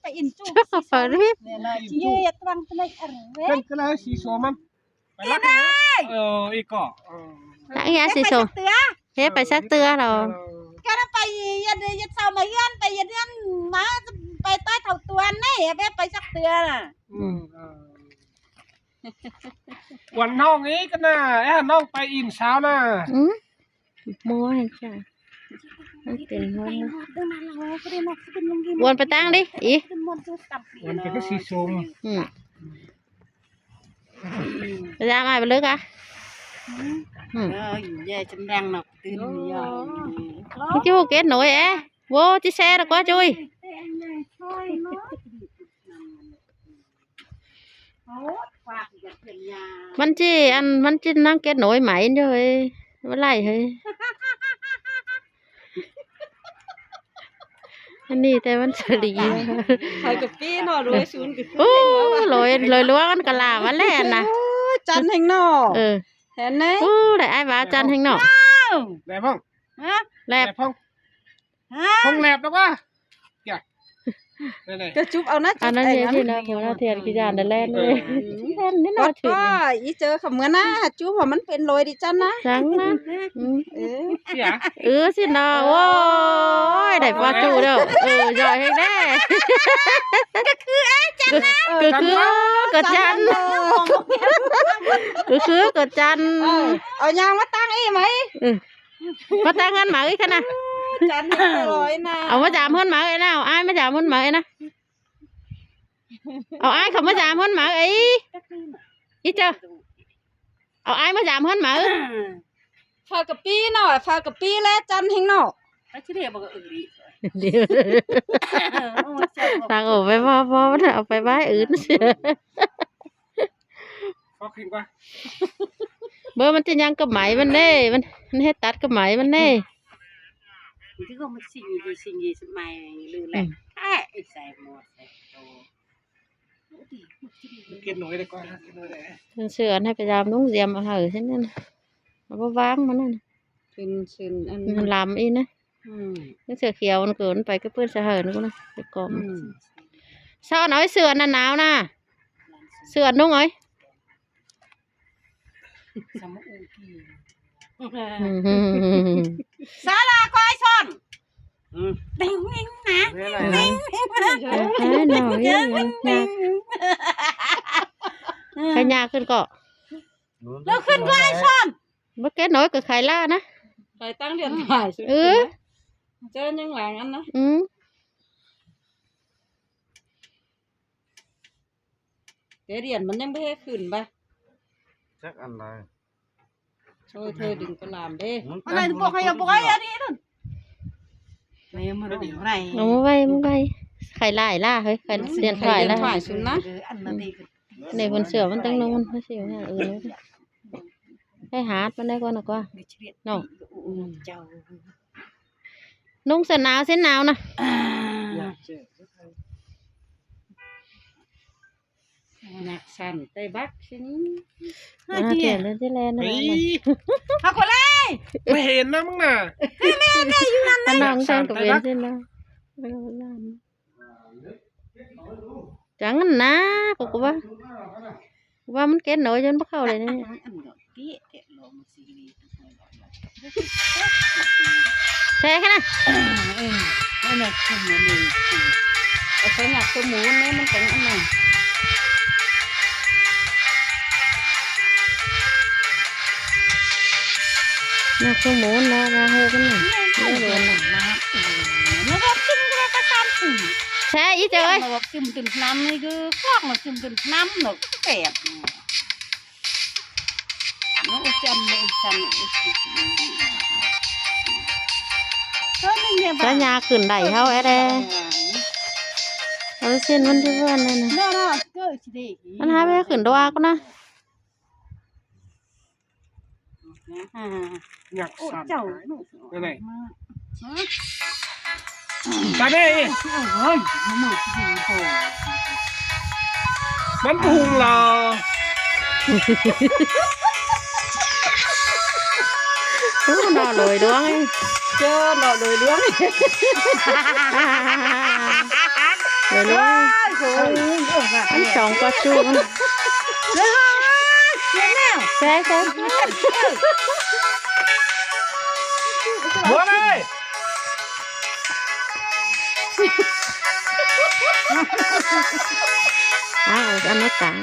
ໄປອິນຈູ ເອີ ນີ້ລະຊິເຮັດວັງເປັນອັນເວ ເພິ່ນກໍເລີຍສີໂສມມັນ ໄປລັກເອີ ອີກກໍ ລັກອີຫຍັງສີໂສມ ເຮັດໄປຈັກເທື່ອແລ້ວ ກໍໄປເຮັດ ເຮັດເຊົາມາເຮືອນ ໄປເຮັດເຮືອນມາ ໄປຕ້ອຍເຖົ້າຕົວນີ້ ແບບໄປຈັກເທື່ອນະ ອືມ ກວນນ້ອງອີກນະ ແອ ນ້ອງໄປອິນຊາວນະ ອືມ ມົວໃຫ້ຈ້າ ມັນເປັນມົວ ວນໄປຕັ້ງດິ ອີ ວນໄປຄືສີຊົມ ອືມ ໄປຕາມອ້າຍໄປເລີກະ ອືມ ເອີ ແຍ່ຈຳແດງນອກຕື່ນຍາ ມັນຊິຮູ້ເກັດໜ້ອຍແອ ໂວ້ ຈິແຊດອກວ່າຈຸ້ຍ ມັນຈິ ອັນ ມັນຈິນັ່ງເກັດໜ້ອຍໃໝ່ເດີ ບໍ່ໄລ່ເຮີຍ ອັນນີ້ແຕ່ມັນສະຫຼີ ເຂົາກະປີ້ເນາະ ລວຍສູນກະຄື ໂອ້ ລວຍ ລວຍຫຼວງມັນກະຫຼ້າມາແລ້ວນະ ໂອ້ ຈັນແຮງເນາະ ເອີ ແມ່ນເດ້ ໂອ້ ໄດ້ອ້າຍວ່າຈັນແຮງເນາະ ໄດ້ພ້ອມ ຮະ ແລບ ແລບພ້ອມ ຮະ ຄົງແລບດອກວ່າ ກະຈຸບເອົານະ ອັນນັ້ນເຮັດນີ້ນະ ຫົວໜ້າທຽນຄືຢ້ານແລ້ວແລ່ນເລີຍ ແລ່ນນີ້ນະ ອີເຈີເຂົາເມືອນະ ຈຸບວ່າມັນເປັນລອຍດິຈັ່ນນະ ຈັ່ງນະ ອືມ ເອີ ເອີ ຊິນະ ໂອ້ຍ ໄດ້ປາຈູເດີ ເອີ ຢອຍແຮງແດ່ ກະຄື ເອີ ຈັນນະ ກະຄື ກະຈັນ ກະຄື ກະຈັນ ເອີ ເອົາຍ່າງມາຕັ້ງອີກໄໝ ເອີ ມາຕັ້ງເຮືອນໝາກອີກຫັ້ນນະ ຈັນເຮັດລອຍນະ ເອົາມາຢາມເຮືອນໝາກອີກນະ ເອົາອ້າຍມາຢາມເຮືອນໝາກອີກນະ ເອົາອ້າຍເຂົາມາຢາມເຮືອນໝາກອີກ ອີເຈີ ເອົາອ້າຍມາຢາມເຮືອນໝາກ ເຂົາກະປີ້ເນາະ ເຂົາກະປີ້ແລະຈັນແຮງເນາະ ທາງອອກໄປ ພໍ ພໍ ເອົາໄປໄວ້ອື່ນ ພໍຂຶ້ນກວ່າ ເບິ່ງມັນຈະຍັງກັບໄໝມັນເດ້ ມັນ ມັນເຮັດຕັດກັບໄໝມັນເດ້ ມັນຄືວ່າມັນຊິງຢູ່ ຊິງຢູ່ສະໄໝຫຼືແຫຼະ ອືມ ແທ້ ໃສ່ໝວກໃສ່ໂຕ ເກັບໜ້ອຍໄດ້ກ່ອນ ເກັບໜ້ອຍໄດ້ ເພິ່ນເຊື່ອໃຫ້ໄປຢາມລຸງຢຽມເອົາໃຫ້ຊັ້ນນັ້ນ ເອົາມາວາງມັນນັ້ນ ເພິ່ນ ເພິ່ນອັນ ມັນລຳອີກນະ ອືມ ເສື້ອຂຽວມັນເກີນໄປ ກໍເພິ່ນສະເຫີນກູນະ ໄປກອມ ອືມ ຊ້ອນເອົາເສື້ອນັ້ນໜາວນະ ເສື້ອນຸ່ງເອົາ ສາລາຄວາຍຊ້ອນ ອືມ ຕິງນິງນະ ຕິງນິງ ເອີ ເອີ ເອີ ໃຫ້ຍ່າຂຶ້ນເກາະ ເລີກຂຶ້ນຄວາຍຊ້ອນ ບໍ່ແກ່ນ້ອຍກໍຂາຍລ້ານະ ຂາຍຕັ້ງດຽນຂາຍ ເອີ ເຈີຍັງຫຼາຍອັນນະ ອືມ ແຕ່ດຽນມັນຍັງບໍ່ເຮັດຂຶ້ນບະ ຈັກອັນໃດ ໂອ້ຍ ເທີດຶງປະຫຼາມເດ້ ມັນ ອັນນັ້ນບໍ່ໃຫ້ ບໍ່ໃຫ້ອັນນີ້ນັ້ນ ນີ້ມັນບໍ່ໄດ້ ເອົາມາໄວ້ ມາໄວ້ ໄຂ່ຫຼາຍລ້າເຮີ້ຍ ໄຂ່ ເດືອນໄຂ່ລ້າ ໄຂ່ເດືອນໄຂ່ຊຸນນະ ເອີ ອັນນັ້ນນີ້ ນີ້ເພິ່ນເຊື່ອມັນຕັ້ງນອນ ເຮົາຊິເອົາຫຍັງອື່ນ ໄປຫາດມັນໄດ້ກ່ອນນະກວ່າ ເນາະ ນຸ່ງເສື້ອໜາວ ສິ້ນໜາວນະ ນັກສັ່ນໄຕ້ບັກຊິນີ້ ມາແກ່ເລີຍຊິແລ່ນນະ ເອົາກວ່າເລີຍ ບໍ່ເຫັນນະມຶງນະ ແມ່ໆຢູ່ນັ້ນນະ ນັ່ງແຊງກະເວັນຊິນະ ເອີ ຫຼານ ຈັ່ງນັ້ນນະ ກໍ ກໍວ່າ ວ່າມັນເກັດນ້ອຍຈົນບໍ່ເຂົ້າເລີຍນີ້ ແຊະແຄ່ນະ ເອີ ນັ້ນແຫຼະ ເອົາໄປຫຍັກຕົວໝູນແນ່ ມັນເປັນອັນນັ້ນ ຫຍັກຕົວໝູນນະ ວ່າເຮີ້ເປັນຫຍັງ ແຊະອີເຈົ້າເອີຍ ມາວ່າຊຶມຕື່ມນ້ຳນີ້ຄືຄອກມາຊຶມຕື່ມນ້ຳເນາະ ແປດ ເນາະ ອຸຈັນ ອຸຈັນ ອຸຈັນ ສາຍາຂຶ້ນໄດ້ເຮົາແອດແອ ເອົາເສັ້ນມັນທີ່ເພື່ອນນັ້ນນະ ເນາະ ເນາະ ເກີດຊິເດ ມັນຫາແມ່ຂຶ້ນດອກນະ ຍັກສັ່ນ ໂອ້ ເຈົ້າ ໄປໄດ້ ຕາເດ້ ເຮີ້ຍ ມັນພຸງລາ ໂອ້ ໜໍ່ໂດຍດວງ ເຈີໜໍ່ໂດຍດວງ. ເອີ ເອີ ມັນສອງປະຕູ ແຊະ ແຊະ ຫົວເລີຍ. ອ້າວ ເອົາມາກາງ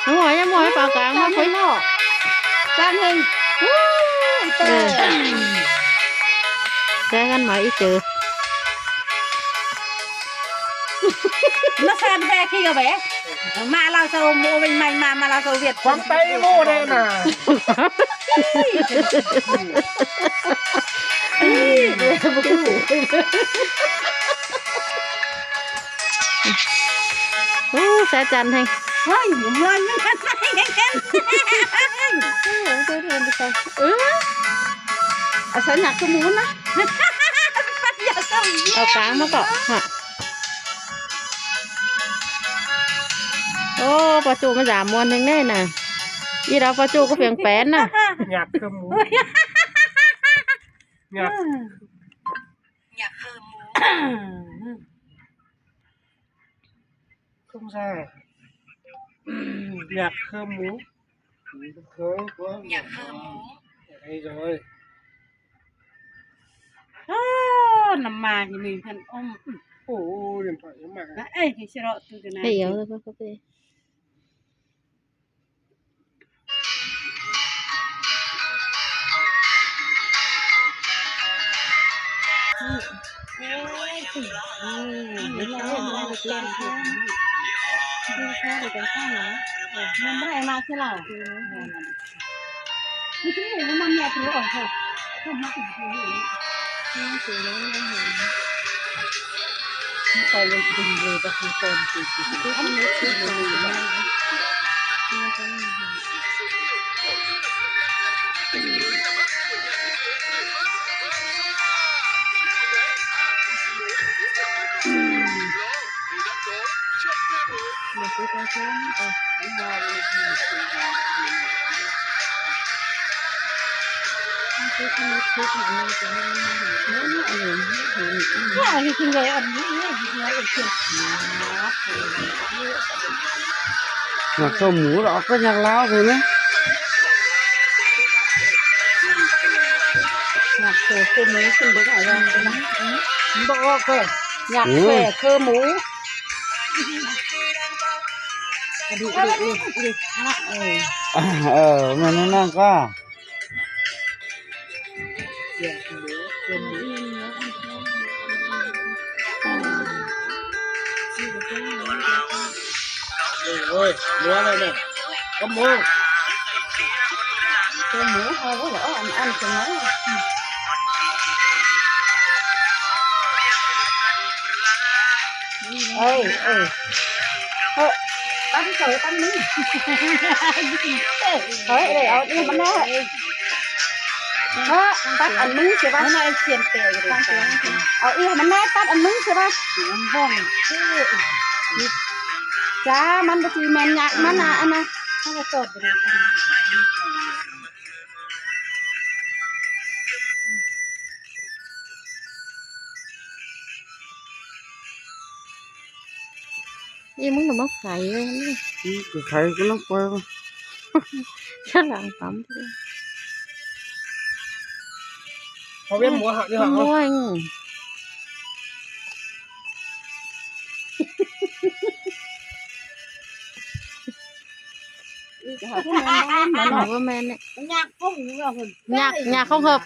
ໂອ້ຍ ຍັງບໍ່ໃຫ້ປາກາງມາຄຸຍເນາະ ກາງເອງ ເອີ ແຊະກັນມາອີເຈີ ມາແຊະແບກຂີ້ກະແບ ມາລາວຊາວໂມເວັນໃໝ່ ມາ ມາລາວຊາວຫວຽດ ຄວາມໄຕໂມເດ້ນະ ໂອ້ ສາຍຈັນແຮງ ເອີ ເອົາສາຍຫຍັກຂະໝູນນະ ເອົາກາງມາເກາະ ໂອ້ ປາຈູມາຢາມມ່ວນແຮງເດ້ນະ ອີດອກປາຈູກະພຽງແປນນະ ຫຍັກຄືໝູ ຫຍັກ ຫຍັກຄືໝູ ສົງສານ ຫຍັກຄືໝູ ຫຍັກຄືໝູ ໄອ້ໂດຍ ອ້າ ນ້ຳໝາກນີ້ເພິ່ນອົມ ໂອ້ຍ ນ້ຳໝາກ ເອີຍ ຊິເລາະຕູກັນນະ ໃຫ້ເອົາແລ້ວກໍເຂົ້າໄປ ຢາກເຂົ້າໝູດອກ ກໍຢາກລາວພຸ້ນນະ ຢາກໂຊຄືໝູຂຶ້ນເບິ່ງເອົາວ່າ ມັນບໍ່ອອກເດີ ຢາກແປຄືໝູ ເອີ ເອີ ແມ່ນນັ້ນກໍ ໂອ້ຍ ມົວເລີຍແມ່ ກໍມົວ ຕົວໝູເຮົາກໍເອົາອັນ ອັນຕົວນັ້ນ ເອີຍ ເອີຍ ເອີ ຕັ້ງເຂົາຕັ້ງນີ້ ເອີຍ ເອີຍ ເອົານີ້ມັນແນ່ ເອີຍ ຕັດອັນໜຶ່ງຊິວ່າ ເອົາອີກໃຫ້ມັນແນ່ ຕັດອັນໜຶ່ງຊິວ່າ ຈ້າ ມັນບໍ່ຊິແມ່ນຍາກມັນນະ ອັນນະ ເຮົາກໍຕອບບໍ່ໄດ້ ອີ ມຶງກໍມາໄຂເລີຍ ອືມ ກໍໄຂກໍນຳໄປ ສະຫຼັງຕຳ ເຂົາວຽນຫົວຫາກຢູ່ຫາກ ໂອ້ຍ ອີກຫາກ ບໍ່ແມ່ນນີ້ ຍາກຄົງເນາະ ຍາກ ຍາກຄົງເຮີບ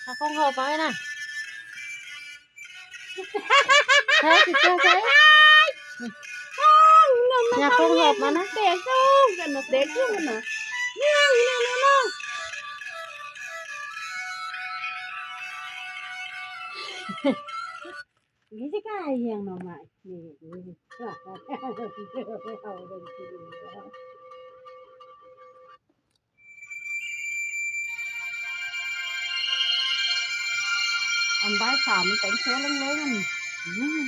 ຍາກຄົງເຮີບໄປນະ ໃສ່ຕິດຕົວໃສ່ ຢາກຄົງເຮີບມານະ ເຕະສູງກັນນະ ເຕະສູງກັນນະ ນີ້ ນີ້ ນີ້ ນີ້ ນີ້ຊິກາຍຫຍັງໜໍ່ໄມ້ ນີ້ ນີ້ ເອົາເບິ່ງຊິ ອັນບ່າຍສາມມັນແຕ່ງໂຊເລິງໆ ອືມ ເອີຍ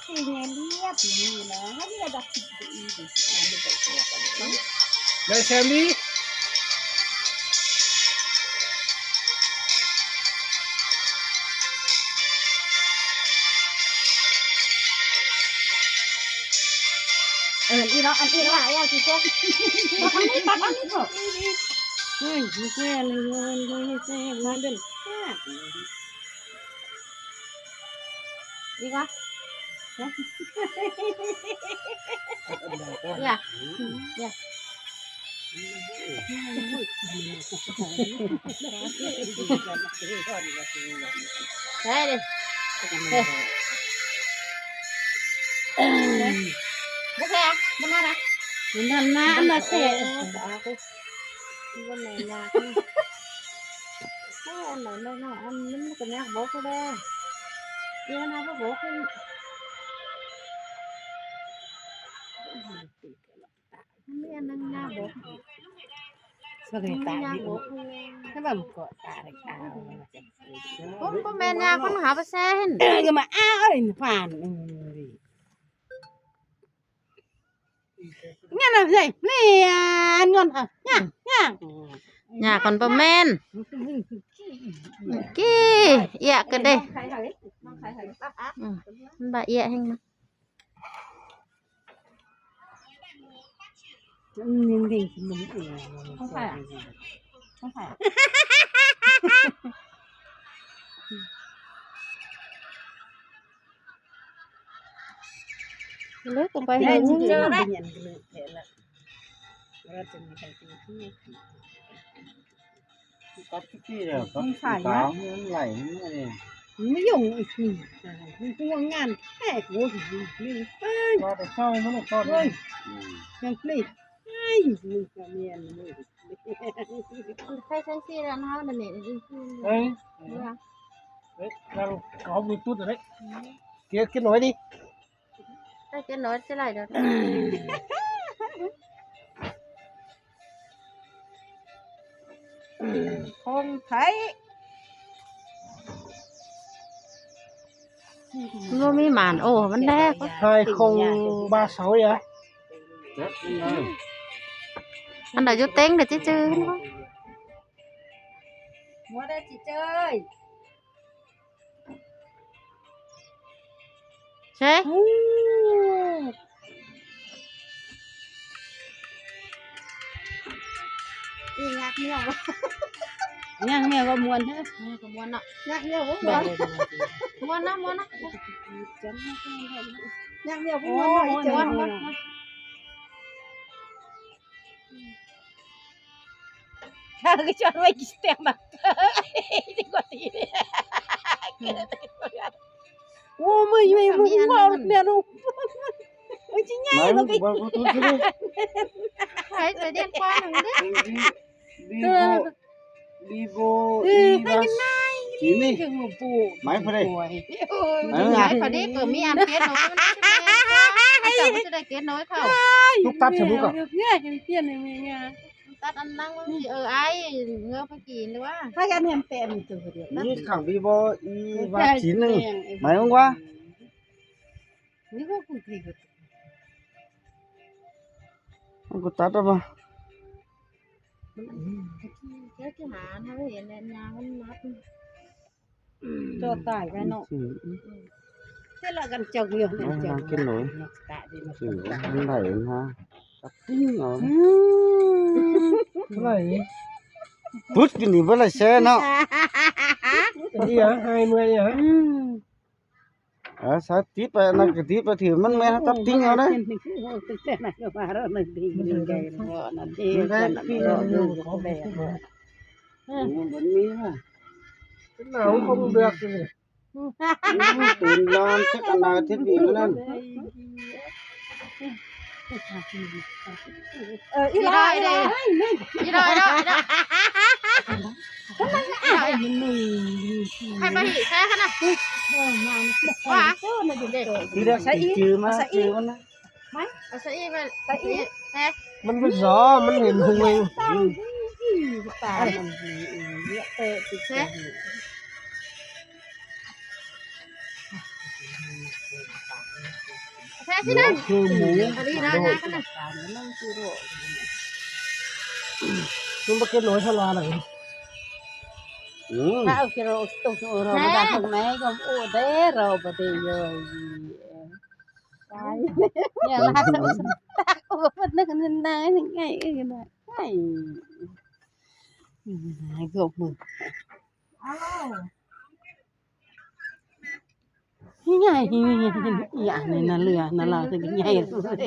ເອີຍ ນາຍແຊມດີ ເອີ ອີເນາະ ອັນອີເນາະ ເອົາຊິເຊ ມາທາງນີ້ ມາທາງນີ້ເຖາະ ເຮີ້ຍ ມີແຊ ມີແຊ ມີແຊ ມາເດີ ອີກວະ ໃສ່ເດ້ ເຮີ້ຍ ບໍ່ແຊ ບໍ່ນານນະ ມັນນານນະ ອັນນາແຊ ມັນບໍ່ແມ່ນນາ ເອີ ອັນນັ້ນເນາະ ອັນນັ້ນມັນກໍຍາກບອກເດ້ ອີມັນຫາບໍ່ບອກ ມັນມີອັນໜຶ່ງຍາກບອກ ສະເລີຍຕາຢູ່ ແຕ່ວ່າມັນເກາະຕາໄດ້ຂາວ ບໍ່ ບໍ່ແມ່ນຍາກ ມັນຫາບໍ່ແຊເຫັນ ເອີ ກໍມາອ້າວເອີຍ ຜ່ານ ເອີ ງານເອົາໃສ່ເລີຍ ງອນເອົາ ຍາ ຍາ ຍາຄົນບໍ່ແມ່ນ ກີ້ ເອຍະກັນເດ້ ອືມ ມັນບາເອຍະແຮງນະ ອືມ ຂອງໃຜອະ? ຂອງໃຜອະ? ເລີກອອກໄປ ເລີກອອກໄປ ເລີກອອກໄປ ຕັດທີ່ແລ້ວ ຕັດທີ່ຂາວ ມັນໄຫຼ ມັນບໍ່ຍົງອີກ ມັນຫ່ວງງານແທ້ ໂອ້ຍ ນີ້ ເອີຍ ວ່າແຕ່ເຊົ້າມັນກໍ ເອີຍ ອືມ ຍັງນີ້ ອ້າຍ ມຶງກໍແມ່ນ ໃສ່ຊັ້ນຊີ້ລະເນາະ ດຽວນີ້ ເອີຍ ເອີຍ ເອົາບລູທູດເລີຍ ເກັບ ເກັບໜ້ອຍດິ ໃສ່ເກັບໜ້ອຍຊິໄດ້ດອກ ຂອງໃຜ ມັນບໍ່ມີໝານ ໂອ້ ມັນແລກ ຖ່າຍຂອງບາເຊົາເດ ອັນໃດຢູ່ເຕັງເດ ຈື່ໆ ຫົວໄດ້ຈິເຈີຍ ເຊ ອີຫຍັງແມວ ຫຍັງແມວວ່າມ່ວນເດີ ມ່ວນກໍມ່ວນເນາະ ຫຍັງແມວວ່າມ່ວນ ມ່ວນນະ ມ່ວນນະ ຫຍັງແມວວ່າມ່ວນ ມ່ວນ ມ່ວນ ມ່ວນ ມ່ວນ. ທາງກະຈອດໄວ້ກິນແຕ່ໝາກເຕີຍ ດີກວ່າຕີ ໂອ້ຍ ເມື່ອຍ ເມື່ອຍ ເມື່ອຍ ເວົ້າແນວນັ້ນ ໂອ້ຍ ຊິໃຫຍ່ ມາ ບໍ່ໄປ ບໍ່ ບໍ່ ໄປ ໄປດຽນກວ່າໜຶ່ງເດ້ ດີໂບ ດີໂບ ເອີ ດີບາ ໄປກິນໄມ້ ກິນນີ້ ເຖິງບໍ່ປູກ ໄມ້ພໍດີ ໂອ້ຍ ໄມ້ພໍດີ ກໍມີອັນເປັນເນາະ ມັນຈະໄດ້ເກັບນ້ອຍເຂົາ ລູກຕັດໃສ່ລູກ ເອີ ເອີ ເປັນແມ່ງາ ຕັດອັນນັ້ນ ເອີ ອ້າຍ ເງີໄປກິນດີກວ່າ ພາກັນແຮມແປມຢູ່ຕົວດຽວ ນີ້ຂັງບີບໍ່ ອີວ່າຈີນໜຶ່ງ ໝາຍວ່າ ນີ້ກໍກຸນທີ ມັນກໍຕັດອອກມາ ເຈົ້າຊິຫາເຮົາເຫັນແລ້ວຍາມັນມັດ ເຈົ້າຕາຍໄປເນາະ ອືມ ເຈົ້າລະກັນເຈົ້າຢູ່ ມັນເຈົ້າ ມັນກິນໜ້ອຍ ມັນໄດ້ນະ ຕັດຕິ່ງເອົາ ອືມ ໄດ້ ປຶດຢູ່ນີ້ບໍ່ໄດ້ແຊເນາະ ເອີ ຫາຍເມື່ອຍ ອືມ ເອີ ສາຍຕິດໄປ ອັນນັ້ນກໍຕິດໄປ ຖືມັນແມ່ນ ຕັດຕິ່ງເອົາເດ້ ມັນໄດ້ ມັນມີນະ ເປັນໜາວຄົງເບືອກຢູ່ນີ້ ອືມ ຕື່ນນອນຈັກອັນນາທິດອີກນັ້ນ ເອີ ອີຫຼ້າ ອີຫຼ້າ ອີຫຼ້າ ອີຫຼ້າ ອີຫຼ້າ ໃຫ້ມາອີກ ໃສ່ຫັ້ນນະ ວ່າ ໃສ່ອີກ ຈື່ມາ ໃສ່ອີກ ຈື່ມັນນະ ໄປ ເອົາໃສ່ອີກ ໃສ່ອີກ ແຊ ມັນ ມັນຊໍ ມັນເຫັນຫູຍ ຕາມັນເຍອະເຕີບ ແຊ. ແທ້ຊິນະ ຄືໝູ ໂດຍ ມັນບໍ່ເກັບນ້ອຍຊະລາລະ ອືມ ຖ້າເອົາກິໂລຕົກໂອ ເຮົາມາດັກເບິ່ງໃນກໍໂອເດ ເຮົາບໍ່ໄດ້ເລີຍ ຕາຍ ເນຍລະ ໂອ ເພິ່ນນັ້ນນາຍໄງ ເອີ ນາຍ ໄງ ອືມ ໃຫ້ກວກມື ໃຫຍ່ ອີຫຍັງນີ້ນະ ເຫຼືອນະລາວ ໃຫຍ່ເລີຍ.